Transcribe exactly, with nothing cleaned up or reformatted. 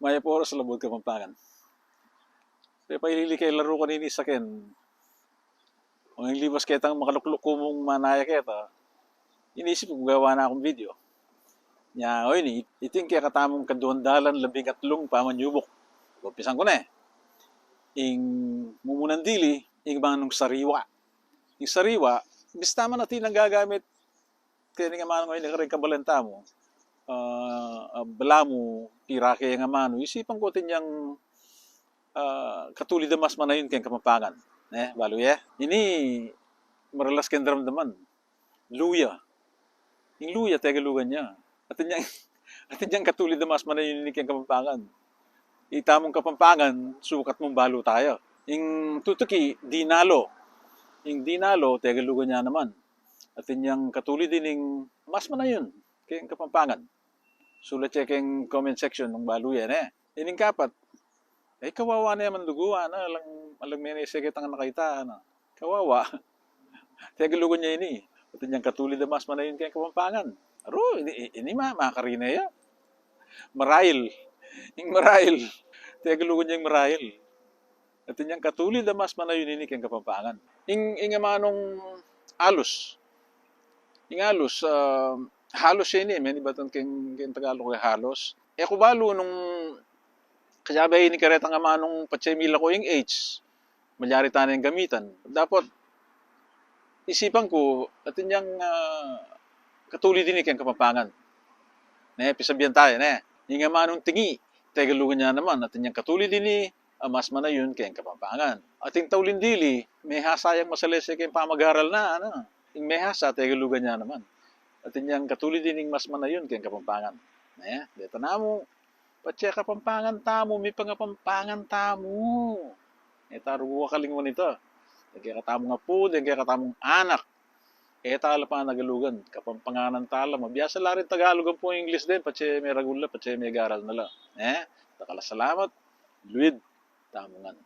Mayap a oras, Labuad Kapampangan. Pepailili ke laru kanini saken. O, ing libas ketang makalukluk ku mung manaya keta, inisip ku gawa na kung video. Nya, o ini, iti ing kekatamung kaduang dalan labing atlung pamanyubuk. Umpisan ku ne. Ing mumunan dili, ing amanung sariwa. Ing sariwa, bista man atin nang gagamit keni ing amanu ngeni kareng kabalen tamu, ah, ah, balamu, pira ke ing amanu, isipan ku atin yang, ah, katulid a mas manayun keng Kapampangan. Ne, balu ye? Ini maralas keng daramdaman. Luya. Ing luya, Tegalugan ya. Atin yang, atin yang katulid a mas manayun ini keng Kapampangan. Itamung Kapampangan, sukat mung balu taya. Ing tutuki, dinalo. Ing dinalo, Tegalugan ya naman. Atin yang katulid ining mas manayun keng Kapampangan. Sulat ye keng comment section nung balu ye, ne? Ining kapat, e, kawawa ne, mandugu, ana, alang, alang mene se ketang nakaita, ana. Kawawa. Tegalugan ya ini. Atin yang katulid a mas manayun keng Kapampangan. Aru, ini, ini ma, makarine ya. Marail. Ing marail. Tegalugan ya ing marail. Atin yang katulid a mas manayun ini keng Kapampangan. Ing, ing amanung alus. Ing alus, ah, halos ya ini, menibat keng, keng Tagalog e, halos. E ku balu nung kayabe ini karetang amanung patse milako ing H, malyari tana yang gamitan. Dapot, isipan ku, atin yang, ah, katulid ini keng Kapampangan. Ne, pisabian taya, ne. Ing amanung tingi, Tegalugan ya naman, atin yang katulid ini a mas manayun keng Kapampangan. Atin tauli dili, mehasa yang masalese keng pamagaral na, ana. Ing mehasa, Tegalugan ya naman. Atin yang katulid ining mas manayun keng Kapampangan. Ne, deta namu, patse Kapampangan tamu, mipangapampangan tamu. E ta rugu kakalingwan ita. Deng kekatamung apu, deng kekatamung anak. E ta la panagalugan, Kapampanganan ta la. Mabiasa la ring Tagalog ampong English den, patse meragul la, patse megaral na la. Ne? Dakal a salamat, luid tamu ngan.